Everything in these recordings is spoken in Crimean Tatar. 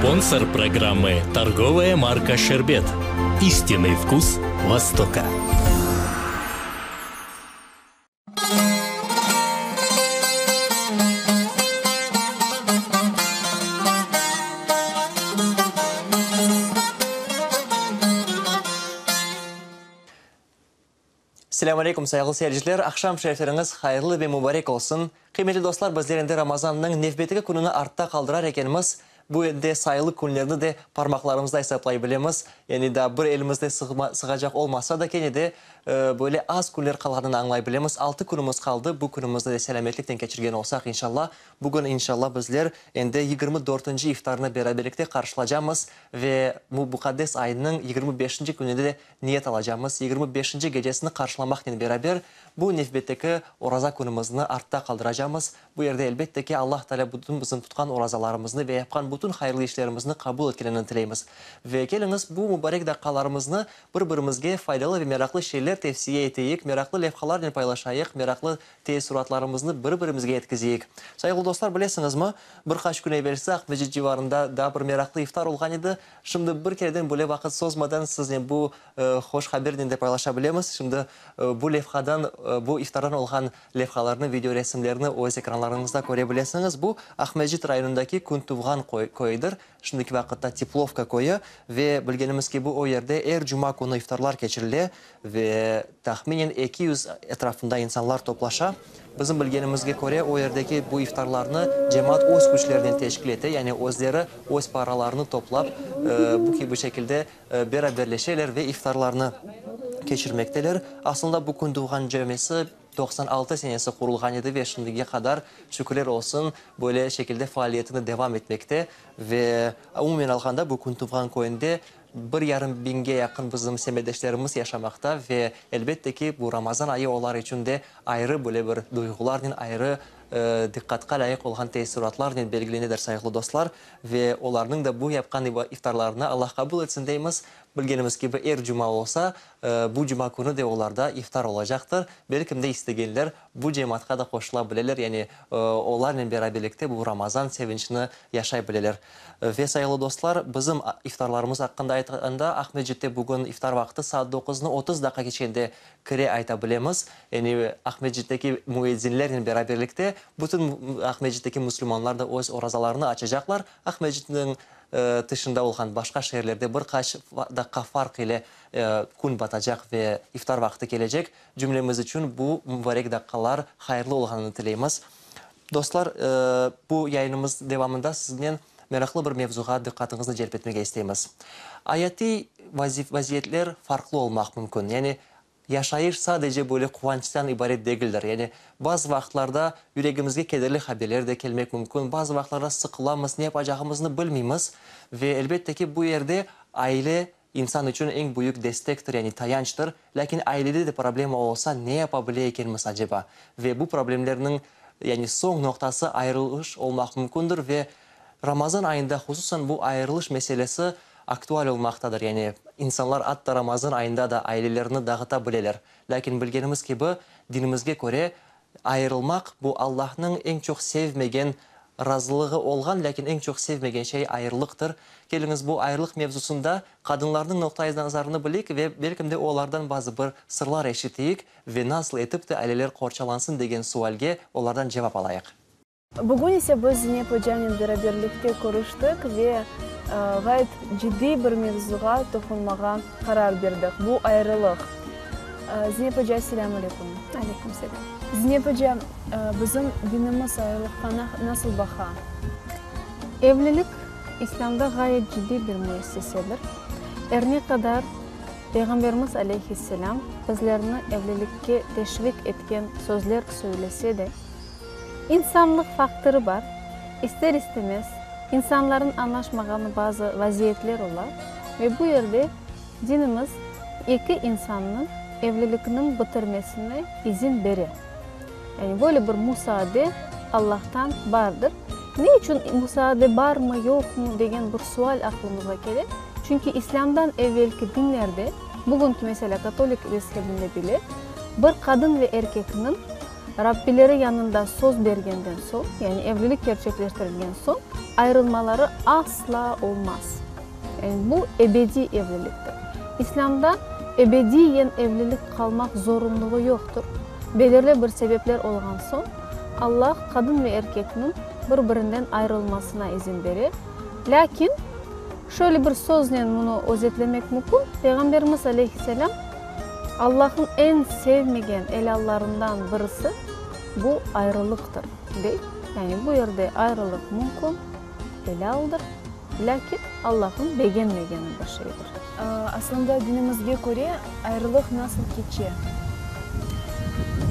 Sponsor programmı torgovaya marka Şerbet. Истинный вкус Востока. Selâm aleyküm, sayğılı seyirciler! Aqşam şerifleriñiz hayırlı ve mubarek olsun! Qıymetli dostlar, bizler endi Ramazannıñ nevbeteki kününi artta qaldırar ekenmiz, bu ende sayılı künlerni de parmaqlarımızda esaplay bilemiz. Yani daa bir elimizde sığacaq olmasa da, kene de böyle az künler qalğanını añlay bilemiz. Altı künümiz qaldı, bu künümizni de selâmetliknen keçirgen olsaq, inşallah, Bugün, inşallah, bizler endi 24-nci iftarnı beraberlikte qarşılacamız ve bu muqaddes aynıñ 25-nci kününe de niyet alacamız. 25-nci gecesini qarşılamaqnen beraber, bu nevbetteki oraza künümizni artta qaldıracamız. Bu yerde, elbette ki, Allah Teala bütün bizim tutqan orazalarımıznı ve yapqan bütün hayırlı işlerimizni qabul etkenini tileymiz. Ve keliñiz, bu mubarek daqqalarımıznı bir-birimizge faydalı ve meraqlı şeyler tevsiye eteyik, meraqlı levhalarnen paylaşayıq, meraqlı Teessuratlarımıznı bir-birimizge yetkizeyik. Sayğılı dostlar, bilesiñizmi, bir qaç kün evelsi Aqmescit civarında daa bir meraqlı iftar olğan edi. Şimdi bir kereden böyle vaqıt sozmadan siznen bu hoş habernen de paylaşa bilemiz. Şimdi bu levhadan, bu iftardan olğan levhalarnı, videoresimlerni öz ekranlarıñızda köre bilesiñiz. Bu Aqmescit rayonındaki Küntuvğan köyüdir. Şimdiki vaqıtta Teplovka köyü ve bilgenimiz kibi o yerde er cuma künü iftarlar keçirile ve tahminen 200 etrafında insanlar toplaşa. Bizim bilgenimizge köre, o yerdeki bu iftarlarnı cemaat öz küçlerinen teşkil ete, yani özleri öz paralarını toplap, bu kibi şekilde beraberleşeler ve iftarlarnı keçirmekteler. Aslında bu Kündüvğan camisi 96 senesi qurulğan edi ve şimdige qadar, şükürler olsun, böyle şekilde faaliyetini devam etmekte. Ve umumen alğanda, bu Küntuvğan köyünde bir yarım biñge yaqın bizim semetdeşlerimiz yaşamaqta ve, elbette ki, bu Ramazan ayı olar içün de ayrı böyle bir duyğularnen, ayrı diqqatqa lâyıq olğan teessuratlarnen belgilenedir, sayğılı dostlar. Ve olarnıñ da bu yapqan iftarlarını Allah qabul etsin deymiz. Bilgenimiz kibi, er cuma olsa, bu cuma künü de olarda iftar olacaqtır. Belkim de istegenler bu cemaatqa da qoşula bileler, yani olarnen beraberlikte bu Ramazan sevinçini yaşay bileler. Ve, sayğılı dostlar, bizim iftarlarımız aqqında aytqanda, Aqmescitte bugün iftar vaqtı saat doquznı 30 daqqa keçkende kire ayta bilemiz. Yani Aqmescitteki müezzinlernen beraberlikte bütün Aqmescitteki müslümanlar da öz orazalarını açacaqlar. Aqmescitniñ tışında olğan başqa şeerlerde bir qaç daqqa farq ile kün batacaq ve iftar vaqtı kelecek. Cümlemiz içün bu mübarek daqqalar hayırlı olğanını tileymiz. Dostlar, bu yayınımız devamında siznen meraqlı bir mevzuğa diqqatıñıznı celp etmege isteymiz. Ayatiy vaziyetler farqlı olmaq mümkün. Yani Yaşayış sadece böyle quvançtan ibaret degildir. Yani bazı vaqıtlarda yüregimizge kederli haberler de kelmek mümkün, bazı vaqıtlarda sıqılamız, ne yapacağımıznı bilmeymiz. Ve elbette ki, bu yerde aile insan içün eñ büyük destektir, yani tayançtır. Lâkin ailede de problema olsa, ne yapa bile ekenmiz aceba? Ve bu problemlerniñ, yani soñ noqtası ayırılış olmaq mümkündir ve Ramazan ayında hususan bu ayırılış meselesi aktual olmaqtadır, yani insanlar atta Ramazan ayında da ailelerini dağıta bileler. Lâkin bilgenimiz kibi, dinimizge köre, ayırılmaq, bu Allahnıñ eñ çoq sevmegen, razılığı olğan, lâkin eñ çoq sevmegen şey ayırılıqtır. Keliñiz, bu ayırılıq mevzusında qadınlarnıñ noqta-i nazarını bileyik ve belkim de olardan bazı bir sırlar eşiteyik ve nasıl etip de aileler qorçalansın degen sualge olardan cevap alayıq. Bugün ise biz Zinep ocanen beraberlikte körüştik ve ğayet ciddiy bir mevzuğa toqunmağa qarar berdik, bu ayrılıq. Zinep oca, selâm aleyküm. Aleyküm selâm. Zinep oca, bizim dinimiz ayrılıqqa nasıl baqa? Evlilik, İslâmda ğayet ciddiy bir müessesedir. Er ne qadar Peyğamberimiz aleyhisselâm bizlerni evlilikke teşvik etken sözler söylese de, İnsanlıq faktorı bar, ister-istemez insanların añlaşmağanı bazı vaziyetler ola ve bu yerde dinimiz eki insannıñ evlilikniñ bitirmesine izin bere. Yani böyle bir musaade Allahtan bardır. Ne içün musaade barmı, yoqmı degen bir sual aqlımızğa kele. Çünki İslâmdan evvelki dinlerde, bugünki meselâ katolik mezhebinde bile, bir qadın ve erkekniñ. Rabbileri yanında söz bergenden soñ, yani evlilik kerçekleştirilgen soñ, ayırılmaları asla olmaz. Yani bu ebediy evliliktir. İslâmda ebediyen evlilik qalmaq zorunluğı yoqtır. Belirli bir sebepler olğan soñ, Allah qadın ve erkekniñ bir-birinden ayırılmasına izin bere. Lâkin, şöyle bir söznen munı özetlemek mümkün, Peyğamberimiz aleyhisselâm, Allahnıñ eñ sevmegen elâllarından birisi bu ayrılıqtır, dey. Yani bu yerde ayrılıq mümkün, elâldır, lâkin Allahnıñ begenmegeni bir şeydir. Aslında dinimizge köre ayrılıq nasıl keçe?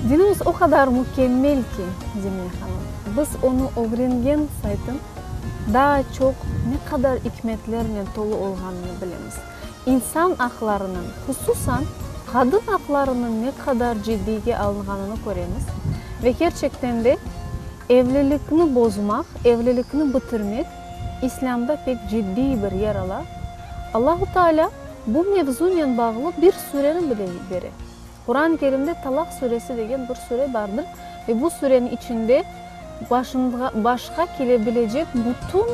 Dinimiz o qadar mükemmel ki, Zemine hanım, biz onı ögrengen saytın daa çoq ne qadar ikmetlernen tolu olğanını bilemiz. İnsan aqlarınıñ, hususan qadın aqlarınıñ ne qadar ciddiyge alınğanını köremiz ve kerçekten de evlilikni bozmaq, evlilikni bitirmek İslâmda pek ciddiy bir yer ala. Allahu Teala bu mevzunen bağlı bir sureni bile bere. Quran-ı Kerimde Talaq suresi degen bir sure bardır ve bu sureniñ içinde başqa kele bilecek bütün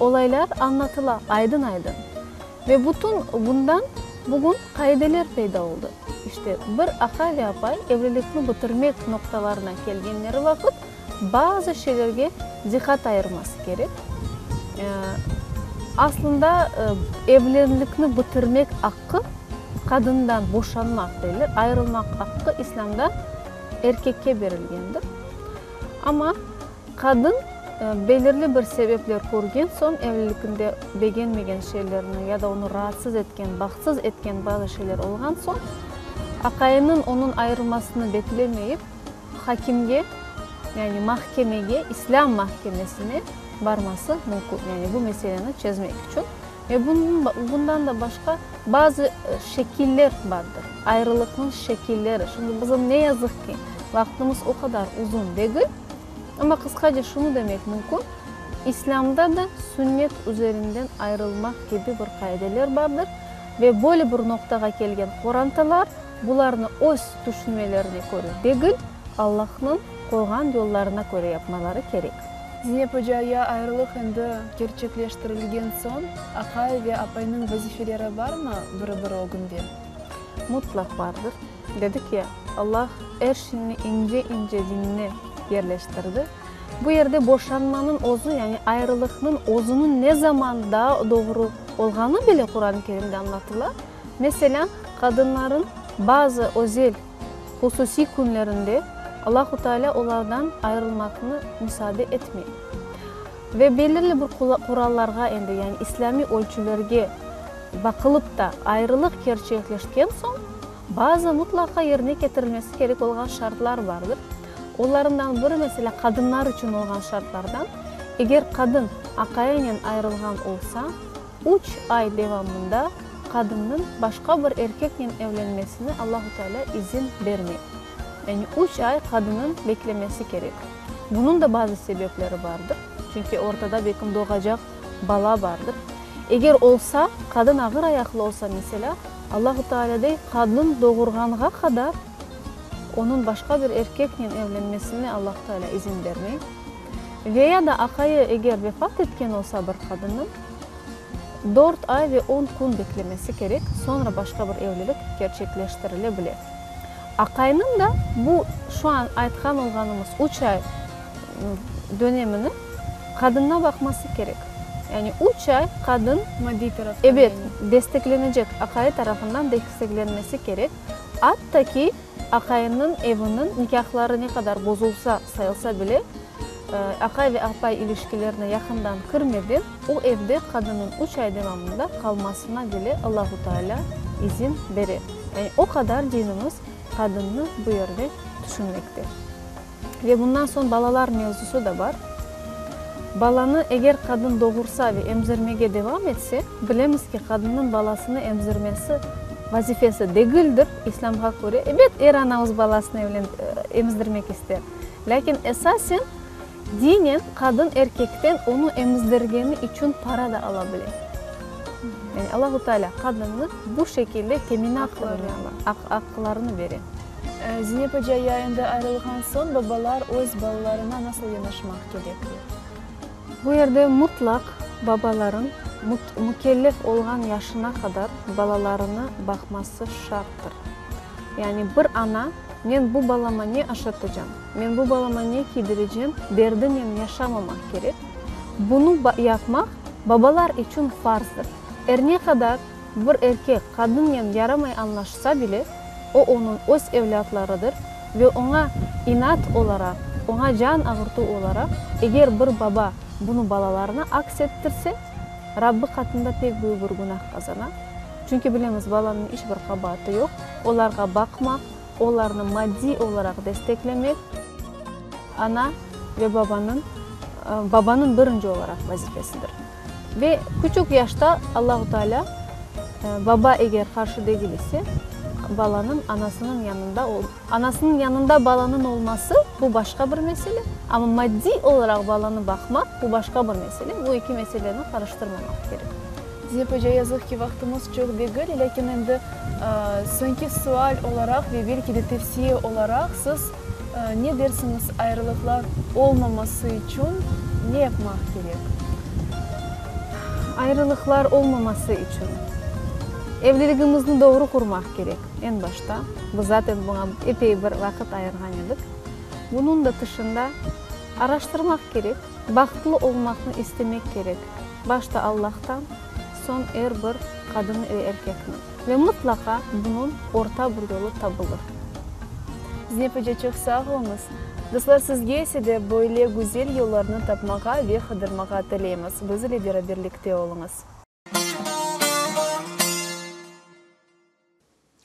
olaylar añlatıla aydın-aydın. Ve bütün bundan bugün qaideler peyda oldı. İşte, bir aqay ve apay evlilikni bitirmek noqtalarına kelgenleri vaqıt bazı şeylerge diqqat ayırması kerek. Aslında, evlilikni bitirmek aqqı, qadından boşanmaq deyler, ayırılmaq aqqı İslâmda erkekke berilgendir. Amma Qadın, belirli bir sebepler körgen soñ, evlilikinde begenmegen şeylerni ya da onı raatsız etken, bahtsız etken bazı şeyler olğan soñ, aqayınıñ onıñ ayırılmasını beklemeyip, hakimge, yani mahkemege, İslâm mahkemesine barması mümkün, yani bu meseleni çezmek içün. Ve bundan da başqa bazı şekiller bardır, ayrılıqnıñ şekilleri. Şimdi bizim, ne yazıq ki, vaqtımız o qadar uzun degil. Amma qısqaca şunı demek mümkün, İslâmda da sünnet üzerinden ayırılmaq kibi bir qaideler bardır ve böyle bir noqtağa kelgen qorantalar bularnı öz tüşünmelerine köre degil, Allahnıñ qoyğan yollarına köre yapmaları kerek. Zinep oca, ya ayırılıq endi kerçekleştirilgen soñ, aqay ve apaynıñ vazifeleri barmı biri-biri ögünde? Mutlaq bardır. Dedik ya, Allah er şeyni ince-ince dinine yerleştirdi. Bu yerde boşanmanıñ özü, yani ayrılıqnıñ özüniñ ne zaman daa doğru olğanı bile Quran-ı Kerimde añlatıla. Meselâ, qadınların bazı özel, hususiy künlerinde Allahu Teala olardan ayrılmaqnı musaade etmey. Ve belirli bir qurallarğa endi, yani islâmiy ölçülerge baqılıp da ayrılıq kerçekleşken soñ, bazı mutlaqa yerine ketirilmesi kerek olğan şartlar bardır. Olarından biri, meselâ, qadınlar içün olğan şartlardan, eger qadın aqayınen ayrılğan olsa, üç ay devamında qadınnıñ başqa bir erkeknen evlenmesine Allahu Teala izin bermey. Yani üç ay qadınnıñ beklemesi kerek. Bunıñ da bazı sebepleri bardır, çünki ortada belkim doğacaq bala bardır. Eger olsa, qadın ağır ayaqlı olsa, meselâ, Allahu Teala dey, qadın doğurğanğa qadar onıñ başqa bir erkeknen evlenmesine Allahu Teala izin bermey. Ve ya da aqayı eger vefat etken olsa bir qadınnıñ, dört ay ve on kün beklemesi kerek, soñra başqa bir evlilik kerçekleştirile bile. Aqaynıñ da bu şu an aytqan olğanımız üç ay dönemini qadınına baqması kerek. Yani üç ay qadın, Maddiy taraftan ebet, yani. desteklenecek, aqayı tarafından desteklenmesi kerek. Atta ki, aqayınıñ eviniñ nikâhları ne qadar bozulsa, sayılsa bile, aqay ve apay ilişkilerine yaqından kirmeden, o evde qadınnıñ üç ay devamında qalmasına bile Allahu Teala izin bere. Yani o qadar dinimiz qadınnı bu yerde tüşünmekte. Ve bundan soñ balalar mevzusı da bar. Balanı eger qadın doğursa ve emzirmege devam etse, bilemiz ki, qadınnıñ balasını emzirmesi vazifesi degildir, İslâmğa köre. Ebet, er ana öz balasını emzdirmek ister. Lâkin esasen, dinen qadın erkekten onı emizdirgeni içün para da ala bile. Yani Allahu Teala qadınnı bu şekilde teminat aqlarını bere. Zinep oca, ya endi ayrılğan soñ babalar öz balalarına nasıl yanaşmaq kerekler? Bu yerde mutlaq babaların mükellef olğan yaşına qadar balalarını baqması şarttır. Yani bir ana, men bu balama ne aşatacam, men bu balama ne kiydirecem derdinen yaşamamaq kerek. Bunı yapmaq babalar içün farzdır. Er ne qadar bir erkek qadınnen yaramay añlaşsa bile, o onıñ öz evlâtlarıdır ve oña inat olaraq, oña can ağırtuv olaraq, eger bir baba bunı balalarına aks ettirse, Rabbi qatında pek büyük bir günah qazana. Çünki bilemiz, balanıñ iç bir qabaatı yoq. Olarğa baqmaq, olarnı maddiy olaraq desteklemek ana ve babanıñ, babanıñ birinci olaraq vazifesidir. Ve küçük yaşta Allahu Teala, baba eger qarşı degil ise, balanıñ anasınıñ yanında anasınıñ yanında balanıñ olması, bu başqa bir mesele, amma maddiy olaraq balanı baqmaq, bu başqa bir mesele, bu eki meseleni qarıştırmamaq kerek. Zeynep oca, yazıq ki, vaqtımız çoq degil, lâkin endi soñki sual olaraq ve belki de tevsiye olaraq siz Ne dersiñiz, ayrılıqlar olmaması içün ne yapmaq kerek? Ayrılıqlar olmaması içün evliligimizni doğru qurmaq kerek, eñ başta. Biz zaten buña epey bir vaqıt ayırğan edik. Bunıñ da tışında araştırmaq kerek, bahtlı olmaqnı istemek kerek, başta Allahtan, soñ er bir qadın ve erkekniñ. Ve mıtlaqa bunıñ orta bir yolu tabılır. Zinep oca, çoq sağ oluñız. Dostlar, sizge ise de böyle güzel yollarnı tapmağa ve qıdırmağa tileymiz. Biz ile beraberlikte oluñız.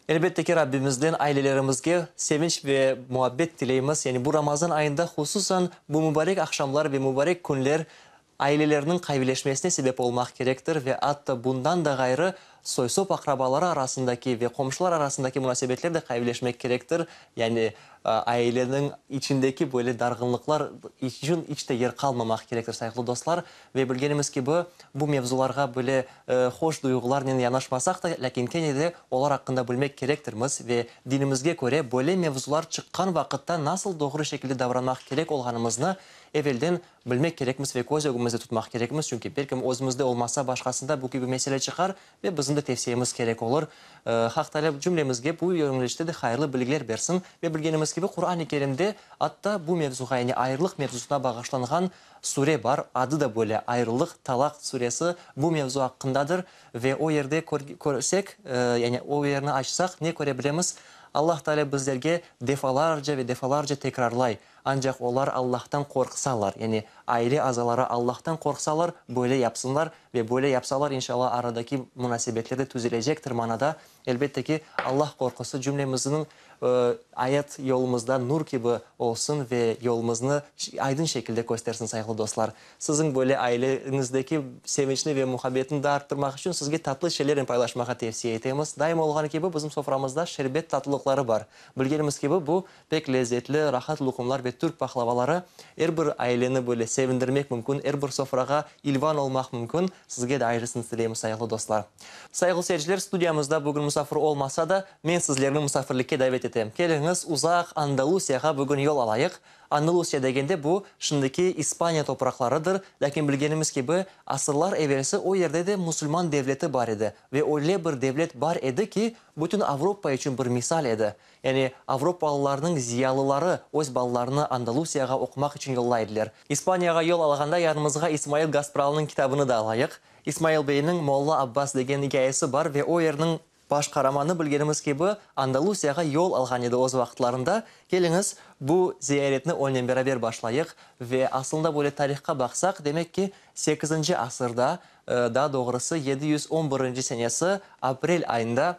Elbette ki, Rabbimizden ailelerimizge sevinç ve muabbet tileymiz. Yani bu Ramazan ayında hususan bu mübarek aqşamlar ve mübarek künler ailelerniñ qavileşmesine sebep olmaq kerektir ve atta bundan da ğayrı soy-sop aqrabaları arasındaki ve qomşular arasındaki munasebetler de qavileşmek kerektir. Yani aileniñ içindeki böyle darğınlıqlar içün iç te yer qalmamaq kerektir, sayğılı dostlar. Ve bilgenimiz kibi, bu mevzularğa böyle hoş duyğularnen yanaşmasaq da, lâkin kene de olar aqqında bilmek kerektirmiz ve dinimizge köre böyle mevzular çıqqan vaqıtta nasıl doğru şekilde davranmaq kerek olğanımıznı evelden Bilmek kerekmiz ve köz ögümizde tutmaq kerekmiz, çünki belkim özümizde olmasa, başqasında bu kibi mesele çıqar ve bizim de tevsiyemiz kerek olur. Haq Taalâ cümlemizge bu yönelişte de hayırlı bilgiler bersin. Ve bilgenimiz kibi, Quran-ı Kerimde atta bu mevzuğa, yani ayrılıq mevzusına bağışlanğan sure bar, adı da böyle, Ayrılıq, Talaq, suresi bu mevzu aqqındadır. Ve o yerde körsek, yani o yerni açsaq, ne köre bilemiz? Allah Taalâ bizlerge defalarca ve defalarca tekrarlay, Ancaq olar Allahtan qorqsalar, yani aile azaları Allahtan qorqsalar, böyle yapsınlar ve böyle yapsalar, inşallah, aradaki munasebetler de tüzelecektir manada. Elbette ki, Allah qorqusı cümlemizniñ ayat yolumızda nur kibi olsun ve yolumıznı aydın şekilde köstersin, sayğılı dostlar. Siziñ böyle aileñizdeki sevinçni ve muhabbetni daa arttırmaq içün sizge tatlı şeylernen paylaşmağa tevsiye etemiz. Daima olğanı kibi, bizim soframızda şerbet tatlılıqları bar. Bilgenimiz kibi, bu Pek lezetli, rahat luqumlar ve türk paqlavaları er bir aileni böyle sevindirmek mümkün, er bir sofrağa ilvan olmaq mümkün. Sizge de ayrısını tileymiz, sayğılı dostlar. Sayğılı seyirciler, studiyamızda bugün musafir olmasa da, men sizlerni musafirlikke davet etem. Keliñiz, uzaq Andalusiyağa bugün yol alayıq. Andalusiya degende bu, şimdiki İspaniya topraqlarıdır, lâkin bilgenimiz kibi, asırlar evelsi o yerde de musulman devleti bar edi ve öyle bir devlet bar edi ki, bütün Avropa içün bir misal edi. Yani, avropalılarnıñ ziyalıları öz balalarını Andalusiyağa oqumaq içün yollay ediler. İspaniyağa yol alğanda yanımızğa İsmail Gaspralınıñ kitabını da alayıq. İsmail beyniñ Molla Abbas degen ikâyesi bar ve o yerniñ baş qaramanı, bilgenimiz kibi, Andalusiyağa yol alğan edi öz vaqıtlarında. Keliñiz, bu ziyaretni onen beraber başlayıq ve aslında böyle tarihqa baqsaq, demek ki, sekizinci asırda, daa doğrusı 711 senesi aprel ayında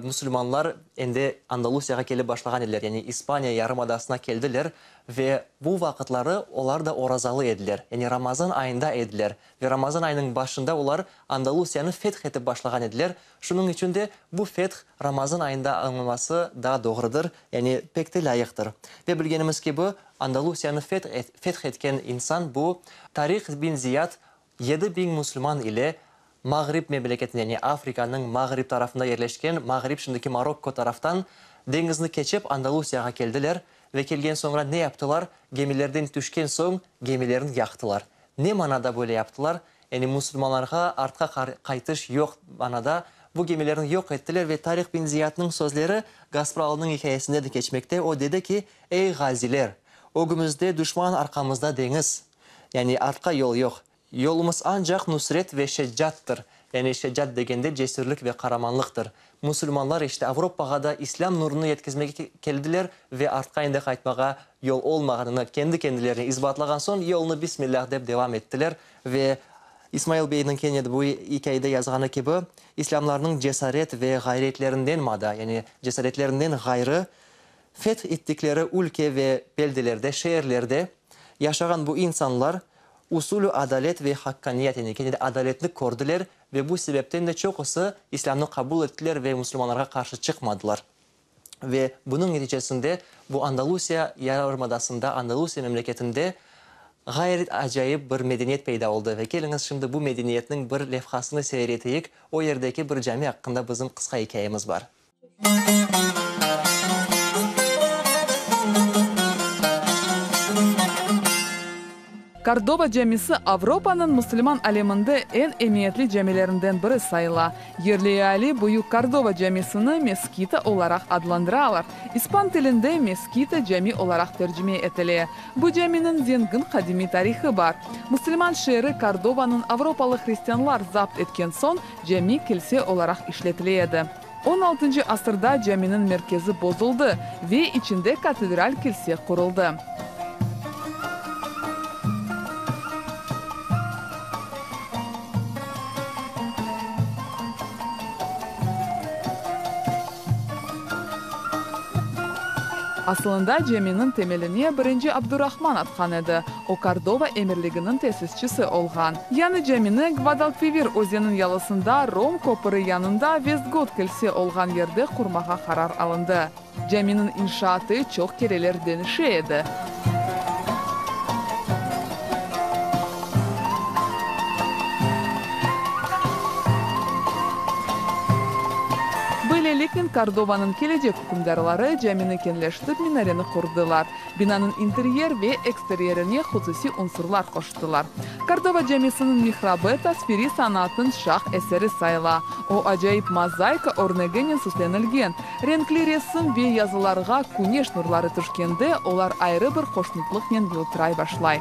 Musulmanlar endi Andalusiyağa kelip başlağan ediler, yani İspaniya yarımadasına keldiler ve bu vaqıtları olar da orazalı ediler, yani Ramazan ayında ediler ve Ramazan ayınıñ başında olar Andalusiyanı feth etip başlağan ediler, şunıñ içün de bu feth Ramazan ayında añılması daa doğrudır, yani pek de lâyıqtır. Ve bilgenimiz kibi, Andalusiyanı feth etken insan bu Tariq bin Ziyad 7000 musulman ile Mağrip memleketine, yani Afrikanıñ mağrip tarafında yerleşken, Mağrip şimdiki Marokko taraftan. Deñizni keçip Andalusiyağa keldiler ve kelgen soñra ne yaptılar? Gemilerden tüşken soñ gemilerini yaqtılar. Ne manada böyle yaptılar? Yani musulmanlarğa artqa qaytış yoq manada bu gemilerni yoq ettiler ve Tariq bin Ziyadnıñ sözleri Gaspralınıñ ikâyesinde de keçmekte, o dedi ki, Ey ğaziler! Ögümizde duşman, arqamızda deñiz. Yani artqa yol yoq. Yolumız ancaq nusret ve şeccattır, yani şeccat degende cesürlik ve qaramanlıqtır. Musulmanlar işte Avropağa da İslâm nurunı yetkizmege keldiler ve artqa endi qaytmağa yol olmağanını kendi kendilerine isbatlağan soñ yolunı Bismillâh dep devam ettiler ve İsmail beyniñ kene de bu ikâyede yazğanı kibi İslâmlarnıñ cesaret ve ğayretlerinden mada, yani cesaretlerinden ğayrı feth ettikleri ülke ve beldelerde, şeerlerde yaşağan bu insanlar Usulü adalet ve haqqaniyet, yani kene de adaletni kördiler ve bu sebepten de çoqusı İslâmnı qabul ettiler ve musulmanlarğa qarşı çıqmadılar. Ve bunıñ neticesinde bu Andalusiya yarımadasında, Andalusiya memleketinde ğayet acayip bir medeniyet peyda oldı. Ve keliñiz şimdi bu medeniyetniñ bir levhasını seyir eteyik, o yerdeki bir cami aqqında bizim qısqa ikâyemiz bar. Kordoba camisi Avropanıñ musulman aleminde eñ emiyetli camilerinden biri sayıla. Yerli eali Büyük Kordoba camisini Meskita olaraq adlandıralar. İspan tilinde meskita cami olaraq tercime etile. Bu caminiñ zengin qadimiy tarihı bar. Musulman şeeri Kordobanıñ avropalı hristianlar zapt etken soñ cami kilse olaraq işletile edi. On altıncı asırda caminiñ merkezi bozuldı ve içinde katedral kilse quruldı. Asılında caminiñ temeline birinci Abdurrahman atqan edi, o Kordova emirliginiñ tesisçisi olğan. Yañı camini Gvadalkvivir özeniñ yalısında Rom köpüri yanında Vestgot kilse olğan yerde qurmağa qarar alındı. Caminiñ inşaatı çoq kereler deñişe edi. Böyleliknen Kordovanıñ kelecek ükümdarları camini keñleştip minareni qurdılar. Binanıñ interyer ve eksteryerine hususiy unsurlar qoştılar. Kordova camisiniñ mihrabı tasviriy sanatnıñ şah eseri sayıla. O, acayip mozayka örneginen süslenilgen. Renkli resim ve yazılarğa küneş nurları tüşkende, olar ayrı bir hoşnutlıqnen yıltıray başlay.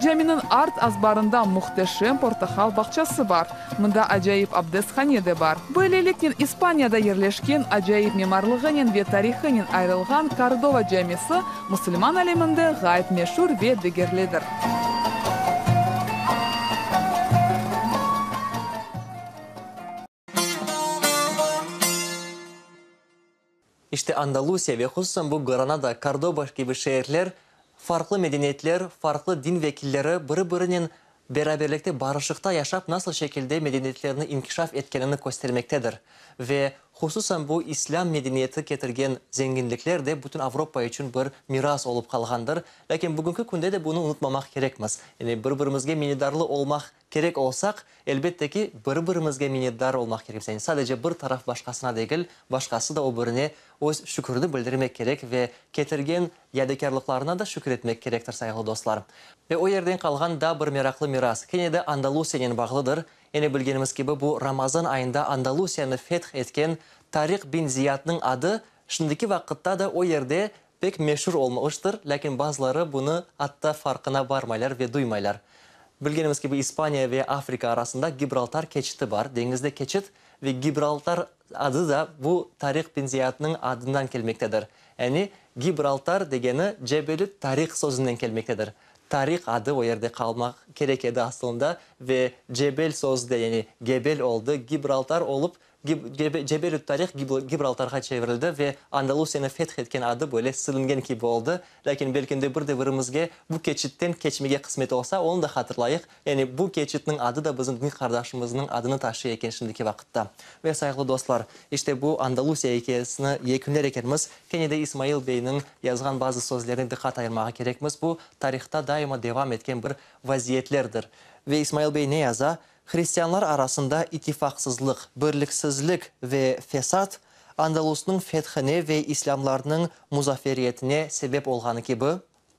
Caminiñ art azbarında mühteşem portaqal bağçası bar. Mında acayip abdesthane de bar. Böyleliknen İspaniyada yerleşken, acayip mimarlığınen ve tarihınen ayrılğan Kordova camisi musulman aleminde ğayet meşur ve degerlidir. İşte Andalusiya ve hususan bu Granada, Kordoba kibi şeerler farqlı medeniyetler, farqlı din vekilleri biri-birinen beraberlikte, barışıqta yaşap nasıl şekilde medeniyetlerini inkişaf etkenini köstermektedir. Ve hususan bu islâm medeniyeti ketirgen zenginlikler de bütün Avropa içün bir miras olıp qalğandır. Lâkin bugünki künde de bunı unutmamaq kerekmiz. Yani bir-birimizge minnetdarlı olmaq Kerek olsaq, elbette ki, bir-birimizge minnetdar olmaq kerekmiz. Yani sadece bir taraf başqasına degil, başqası da o birine öz şükürini bildirmek kerek ve ketirgen yadikârlıqlarına da şükür etmek kerektir, sayğılı dostlar. Ve o yerden qalğan daa bir meraqlı miras, kene de Andalusiyanen bağlıdır. Ene bilgenimiz kibi, bu Ramazan ayında Andalusiyanı feth etken Tariq bin Ziyadnıñ adı şimdiki vaqıtta da o yerde Pek meşur olmıştır, lâkin bazıları bunı atta farqına barmaylar ve duymaylar. Bilgenimiz kibi, İspaniya ve Afrika arasında Gibraltar keçiti bar, deñizde keçit ve Gibraltar adı da bu Tariq bin Ziyadnıñ adından kelmektedir. Yani, Gibraltar degeni Cebeli Tariq sözünden kelmektedir. Tariq adı o yerde qalmaq kerek edi aslında ve Cebel sözü de, yani Gebel oldı, Gibraltar olıp Cebelüt-Tariq Gibraltarğa çevirildi ve Andalusiyanı feth etken adı böyle silingen kibi oldı. Lâkin belki de bir de birimizge bu keçitten keçmege qısmet olsa, onı da hatırlayıq. Yani bu keçitniñ adı da bizim din qardaşımıznıñ adını taşıy eken şimdiki vaqıtta. Ve sayğılı dostlar, işte bu Andalusiya ikâyesini yekünler ekenmiz, kene de İsmail beyniñ yazğan bazı sözlerine diqqat ayırmağa kerekmiz. Bu tarihta daima devam etken bir vaziyetlerdir. Ve İsmail bey ne yaza? Hristianlar arasında ittifaqsızlıq, birliksizlik ve fesat Andalusnıñ fethine ve islâmlarnıñ muzafferiyetine sebep olğanı kibi,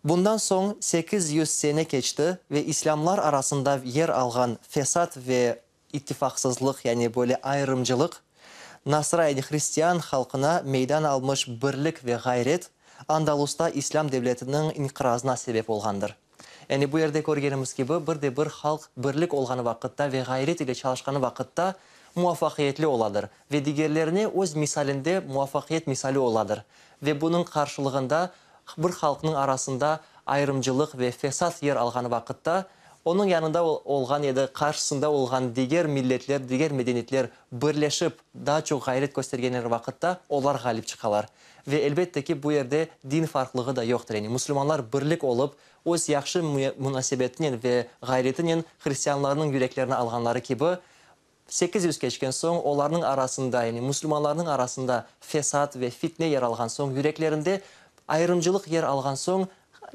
bundan soñ 800 sene keçti ve islâmlar arasında yer alğan fesat ve ittifaqsızlıq, yani böyle ayırımcılıq, nasra, yani hristian halqına meydan almış birlik ve ğayret Andalusta islâm devletiniñ inqirazına sebep olğandır. Yani bu yerde körgenimiz kibi, bir de bir halq birlik olğanı vaqıtta ve ğayret ile çalışqanı vaqıtta muvafaqiyetli oladır ve digerlerine öz misalinde muvafaqiyet misali oladır. Ve bunıñ qarşılığında bir halqnıñ arasında ayırımcılıq ve fesat yer alğanı vaqıtta, onıñ yanında olğan ya da qarşısında olğan diger milletler, diger medeniyetler birleşip daa çoq ğayret köstergenleri vaqıtta olar ğalip çıqalar. Ve elbette ki, bu yerde din farqlığı da yoqtır, yani musulmanlar birlik olıp, öz yahşı munasebetinen ve ğayretinen hristianlarnıñ yüreklerini alğanları kibi, 800 keçken soñ olarnıñ arasında, yani musulmanlarnıñ arasında fesat ve fitne yer alğan soñ, yüreklerinde ayırımcılıq yer alğan soñ,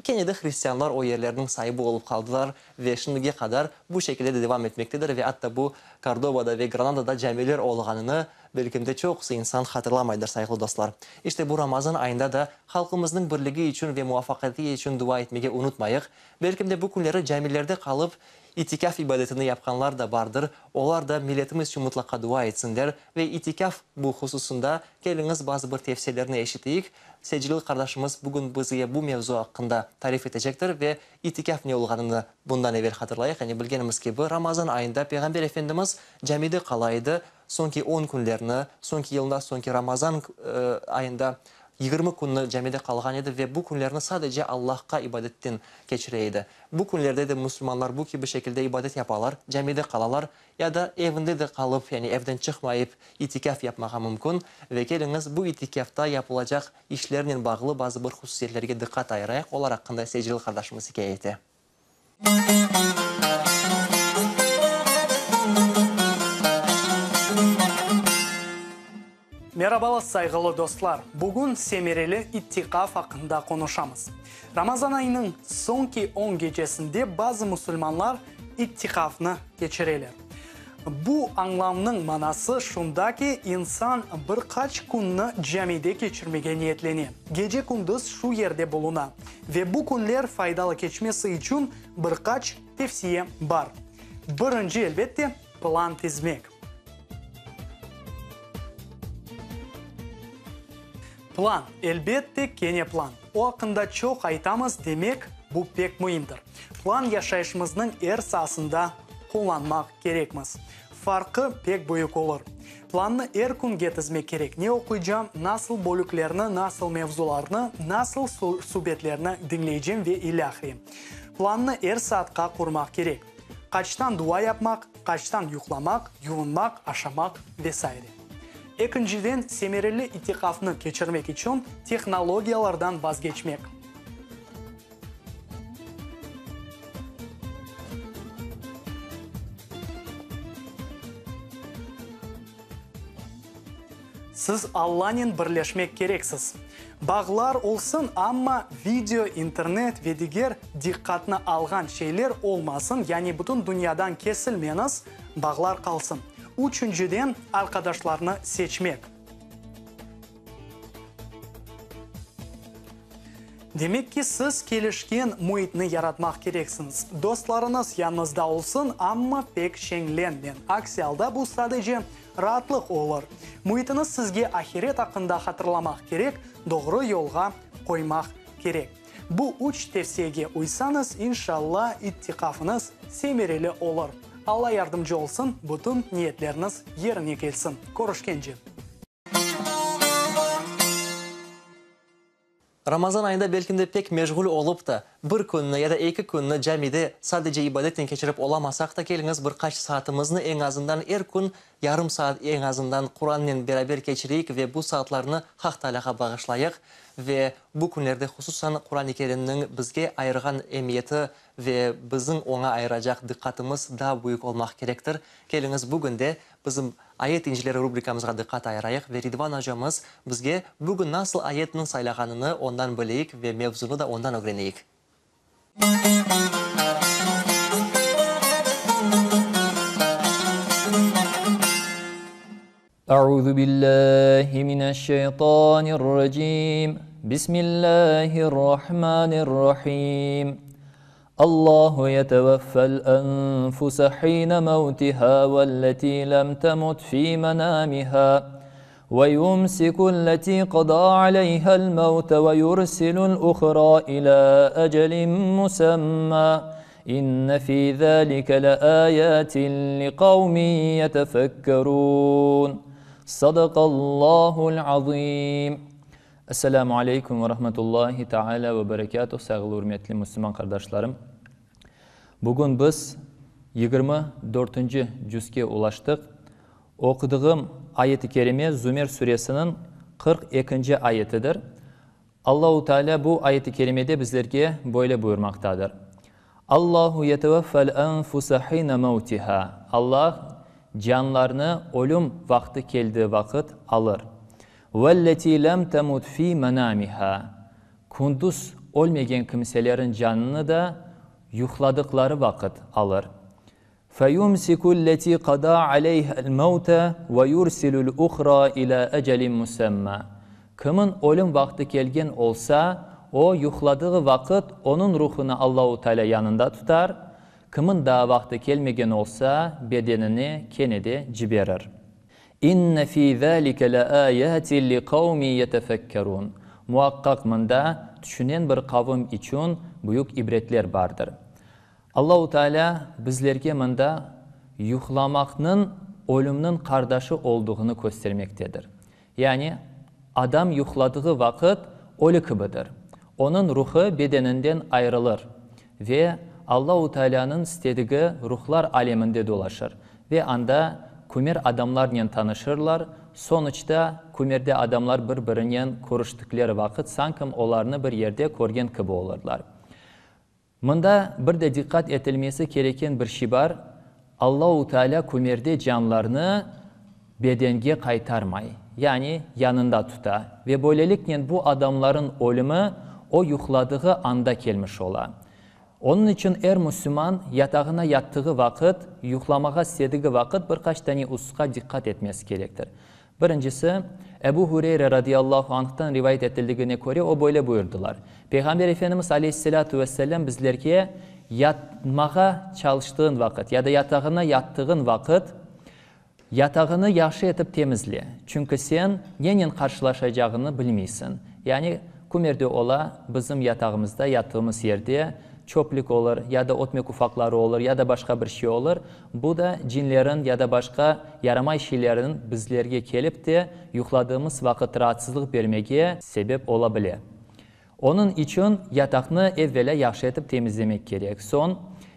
kene de hristianlar o yerlerniñ saibi olıp qaldılar ve şimdige qadar bu şekilde de devam etmektedir ve atta bu Kordobada ve Granadada camiler olğanını belkim de çoqusı insan hatırlamaydır, sayğılı dostlar. İşte bu Ramazan ayında da halqımıznıñ birligi içün ve muvafaqiyeti içün dua etmege unutmayıq. Belkim de bu künleri camilerde qalıp, itikâf ibadetini yapqanlar da bardır, olar da milletimiz içün mıtlaqa dua etsinler ve itikâf bu hususında keliñiz bazı bir tevsiyelerni eşiteyik. Secilil qardaşımız bugün bizge bu mevzu aqqında tarif etecektir ve itikâf ne olğanını bundan evel hatırlayıq. Yani bilgenimiz kibi, Ramazan ayında Peyğamber Efendimiz camide qala edi, soñki on künlerni, soñki yılında soñki Ramazan ayında 20 künni camide qalğan edi ve bu künlerni sadece Allahqa ibadetten keçire edi. Bu künlerde de musulmanlar bu kibi şekilde ibadet yapalar, camide qalalar ya da evinde de qalıp, yani evden çıqmayıp itikâf yapmağa mümkün. Ve keliñiz, bu itikâfta yapılacaq işlernen bağlı bazı bir hususiyetlerge diqqat ayırayıq, olar aqqında Secil qardaşımız ikâye ete. Merabalar, sayğılı dostlar! Bugün semereli ittiqaf aqqında qonuşamız. Ramazan ayınıñ soñki on gecesinde bazı musulmanlar ittiqafnı keçireler. Bu añlamnıñ manası şunda ki, insan bir qaç künni camide keçirmege niyetlene, gece-kündüz şu yerde buluna ve bu künler faydalı keçmesi içün bir qaç tevsiye bar. Birinci, elbette, plan tizmek. Plan, elbette, kene plan. O aqqında çoq aytamız, demek, bu pek müimdir. Plan yaşayışımıznıñ er saasında qullanmaq kerekmiz. Farqı pek büyük olur. Plannı er künge tizmek kerek, ne oquycam, nasıl bölüklerni, nasıl mevzularnı, nasıl subetlerni diñleycem ve ilâhre. Plannı er saatqa qurmaq kerek. Qaçtan dua yapmaq, qaçtan yuqlamaq, yuvunmaq, aşamaq ve saire. Ekinciden, semereli itiqafnı keçirmek içün tehnologiyalardan vazgeçmek. Siz Allanen birleşmek kereksiz. Bağlar olsun, amma video, internet ve diger diqqatnı alğan şeyler olmasın, yani bütün dünyadan kesilmeñiz, bağlar qalsın. Üçünciden, arqadaşlarnı seçmek. Demek ki, siz kelişken müitni yaratmaq kereksiñiz. Dostlarıñız yanıñızda olsun, amma pek şeñlenmeñ, aksi alda bu sadece raatlıq olur. Müitiñiz sizge ahiret aqqında hatırlamaq kerek, doğru yolğa qoymaq kerek. Bu üç tevsiyege uysañız, inşalla, ittiqafıñız semereli olur. Alla yardımcı olsun, bütün niyetleriñiz yerine kelsin. Körüşkence! Ramazan ayında belkim de pek meşğul olıp da, bir künni ya da eki künni camide sadece ibadetnen keçirip olamasaq da, keliñiz bir qaç saatımıznı eñ azından er kün yarım saat eñ azından Qurannen beraber keçireyik ve bu saatlarnı Haq Taalâğa bağışlayıq ve bu künlerde hususan Quran-ı Kerimniñ bizge ayırğan emiyeti ve bizim oña ayıracaq diqqatımız daa büyük olmaq kerektir. Keliñiz bugün de bizim Ayet incileri rubrikamızğa diqqat ayırayıq ve Ridvan ocamız bizge bugün nasıl ayetniñ saylağanını ondan bileyik ve mevzunı da ondan ögreneyik. Euzu billahi mineşşeytanirracim. Bismillahirrahmanirrahim. Allahu yeteveffel enfuse hine mevtiha velleti lem temut fi menamiha ve yumsiku'lleti qada aleyha'l mevte ve yursilul uhra ila ecelin musemma. İnne fi zalike leayatin liqavmin yetefekkerun. Sadakallahul azim. Esselamu aleykum ve rahmetullahi teala ve berekatuh, sayğılı ürmetli müslüman qardaşlarım. Bugün biz 24-nci cüzge ulaştıq. Oqudığım ayet-i kerime Zümer suresiniñ 42-nci ayetidir. Allahu Teala bu ayet-i kerimede bizlerge böyle buyurmaqtadır, Allahu yeteveffel enfuse hine mevtiha, Allah canlarnı ölüm vaqtı keldiği vaqıt alır. Velleti lem temut fi menamiha, kündüz ölmegen kimselerin canını da yuhladıqları vaqıt alır. Feyumsiku'l-leti qada aleyha'l-mevte ve yursilü'l-uhra ila ecelin musemma. Kimin ölüm vaqtı kelgen olsa, o, yuhladığı vaqıt onıñ ruhunı Allahu Teala yanında tutar, kimin daa vaqtı kelmegen olsa, bedenine kene de ciberir. İnne fî zâlike leâyâtin liqavmin yetefekkerûn. Muaqqaq mında tüşünen bir qavım içün büyük ibretler bardır. Allahu Teala bizlerge mında yuqlamaqnıñ ölümniñ qardaşı olduğını köstermektedir. Yani, adam yuqladığı vaqıt ölü kibidir. Onıñ ruhı bedeninden ayrılır ve Allahu Tealânıñ istedigi ruhlar aleminde dolaşır ve anda kümer adamlarnen tanışırlar, sonuçta kümerde adamlar bir-birinen körüştikleri vaqıt sankim olarnı bir yerde körgen kibi olurlar. Mında bir de diqqat etilmesi kereken bir şey bar, Allahu Teala kümerde canlarnı bedenge qaytarmay, yani yanında tuta ve böyleliknen bu adamların ölümi o yuqladığı anda kelmiş ola. Onıñ içün er müslüman yatağına yattığı vaqıt, yuqlamağa istedigi vaqıt bir qaç tane ususqa diqqat etmesi kerektir. Birincisi, Ebu Hureyre radıyallahu anhtan rivayet etildigine köre, o böyle buyurdılar, Peyğamber Efendimiz aleyhisselâtu vesselâm bizlerge yatmağa çalıştığın vaqıt ya da yatağına yattığın vaqıt yatağını yahşı etip temizle, çünki sen nenen qarşılaşacağını bilmeysiñ. Yani, kümerde ola, bizim yatağımızda, yattığımız yerde çöplük olur, ya da ötmek ufaqları olur, ya da başqa bir şey olur. Bu da cinlerin ya da başqa yaramay şeylerniñ bizlerge kelip te yuqladığımız vaqıt raatsızlıq bermege sebep ola bile. Onıñ içün yataqnı evvelâ yahşı etip temizlemek kerek. Soñ,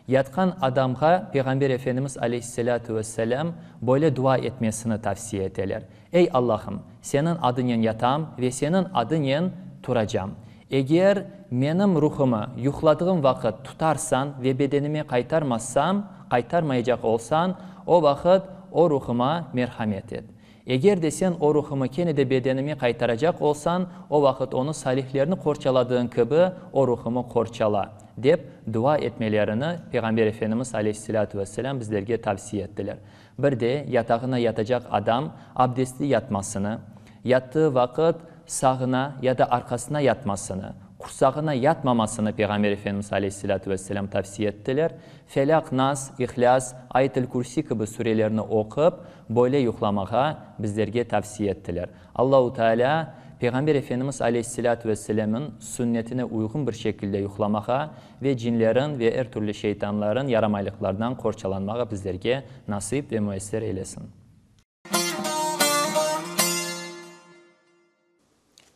yatqan adamğa Peyğamber Efendimiz aleyhisselâtu vesselâm böyle dua etmesini tavsiye eteler, Ey, Allahım, Seniñ adınen yatam ve Seniñ adınen turacam. Eger menim ruhımı yuqladığım vaqıt tutarsañ ve bedenime qaytarmazsam, qaytarmaycaq olsañ, o vaqıt o ruhıma merhamet et. Eger de sen o ruhımı kene de bedenime qaytaracaq olsañ, o vaqıt onı salihlerni qorçaladığıñ kibi o ruhımı qorçala, dep dua etmelerini Peyğamber Efendimiz aleyhisselâtu vesselâm bizlerge tavsiye ettiler. Bir de yatağına yatacaq adam abdestli yatmasını, yattığı vaqıt sağına ya da arqasına yatmasını, qursağına yatmamasını Peyğamber Efendimiz aleyhisselâtu vesselâm tavsiye ettiler. Felâq, Nas, İhlâs, Ayet-el-Kürsi kibi surelerni oqup, böyle yuqlamağa bizlerge tavsiye ettiler. Allahu Tealâ Peyğamber Efendimiz aleyhisselâtu vesselâm'ın sünnetine uyğun bir şekilde yuqlamağa ve cinlerin ve er türlü şeytanların yaramaylıqlardan qorçalanmağa bizlerge nasip ve müesser eylesin.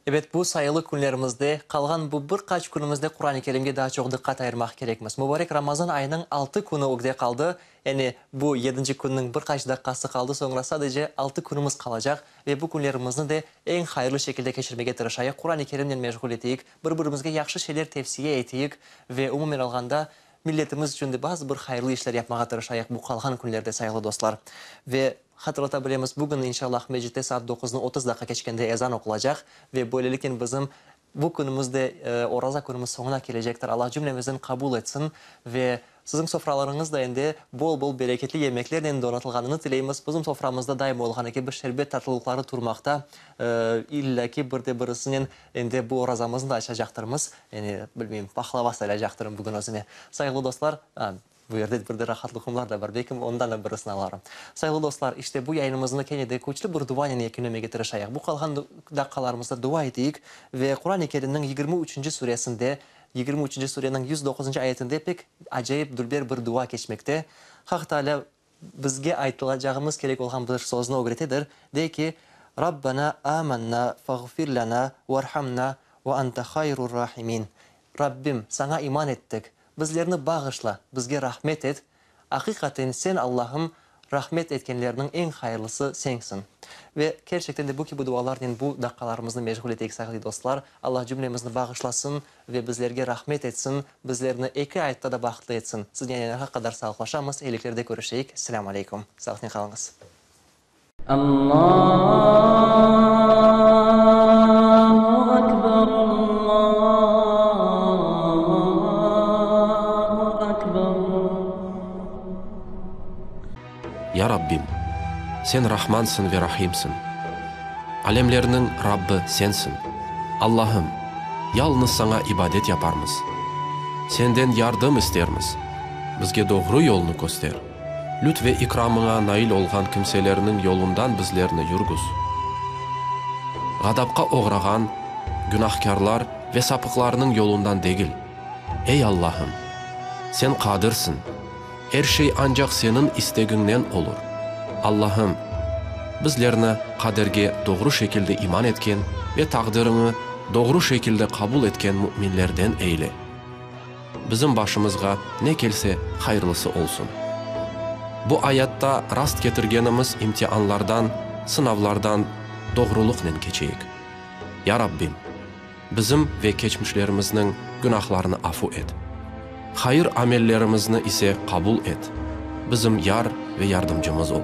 Ebet, bu sayılı künlerimizde, qalğan bu bir qaç künümizde Quran-ı Kerimge daa çoq diqqat ayırmaq kerekmiz. Mubarek Ramazan ayınıñ altı künü ögde qaldı, yani bu yedinci künniñ bir qaç daqqası qaldı, soñra sadece altı künümiz qalacaq ve bu künlerimizni de eñ hayırlı şekilde keçirmege tırışayıq, Quran-ı Kerimnen meşğul eteyik, bir-birimizge yahşı şeyler tevsiye eteyik ve umumen alğanda milletimiz içün de bazı bir hayırlı işler yapmağa tırışayıq bu qalğan künlerde, sayğılı dostlar. Ve hatırlata bilemiz, bugün, inşallah, mecitte saat doquznı 30 daqqa keçkende ezan oqulacaq ve böyleliknen bizim bu künümiz de, oraza künümiz soñuna kelecektir. Allah cümlemizden qabul etsin ve. Siziñ sofralarıñız da endi bol-bol bereketli yemeklernen donatılğanını tileymiz. Bizim soframızda daima olğanı kibi şerbet tatlılıqları turmaqta. İllâ ki, bir de birisinen endi bu orazamıznı da açacaqtırmız. Yani, bilmeyim, pahlava saylacaqtırım bugün özüme. Sayğılı dostlar, bu yerde bir de rahat luqumlar da bar, belkim ondan da birisini alarım. Sayğılı dostlar, işte bu yayınımıznı kene de küçlü bir duanen yekünlemege tırışayıq. Bu qalğan daqqalarımızda dua eteyik ve Quran-ı Kerimniñ 23-nci suresinde, 23-nci sureniñ 109-ncı ayetinde pek acayip, dülber bir dua keçmekte. Haq Taalâ bizge aytılacağımız kerek olğan bir sözni ögretedir, dey ki, Rabbena âmennâ fağfir lenâ verhamnâ ve ente hayrur rahimin. Rabbim, Saña iman ettik, bizlerni bağışla, bizge rahmet et, aqiqaten Sen, Allahım, rahmet etkenlerniñ eñ hayırlısı Sensiñ. Ve kerçekten de bu kibi dualarnen bu daqqalarımıznı meşğul eteyik, sayğılı dostlar. Allah cümlemizni bağışlasın ve bizlerge rahmet etsin, bizlerni eki ayatta da bahtlı etsin. Siznen yayınğa qadar sağlıqlaşamız, eyiliklerde körüşeyik. Selâmü aleykum. Sağlıqnen qalıñız. Allahu Ekber, Allahu Ekber. Ya Rabbim, Sen Rahmansıñ ve Rahimsiñ, alemlerniñ Rabbi Sensiñ. Allahım, yalnız Saña ibadet yaparmız, Senden yardım istermiz, bizge doğru yolnı köster. Lütf ve ikramıña nail olğan kimselerniñ yolundan bizlerni yürgüz. Ğadapqa oğrağan günahkârlar ve sapıqlarnıñ yolundan degil. Ey, Allahım! Sen Qadirsiñ, er şey ancaq Seniñ istegiñnen olur. Allahım, bizlerni qaderge doğru şekilde iman etken ve taqdiriñi doğru şekilde qabul etken müminlerden eyle. Bizim başımızğa ne kelse, hayırlısı olsun. Bu ayatta rast ketirgenimiz imtianlardan, sınavlardan doğrulıqnen keçeyik. Ya Rabbim, bizim ve keçmişlerimizniñ günahlarını afu et. Hayır amellerimizni ise qabul et. Bizim yar ve yardımcımız ol.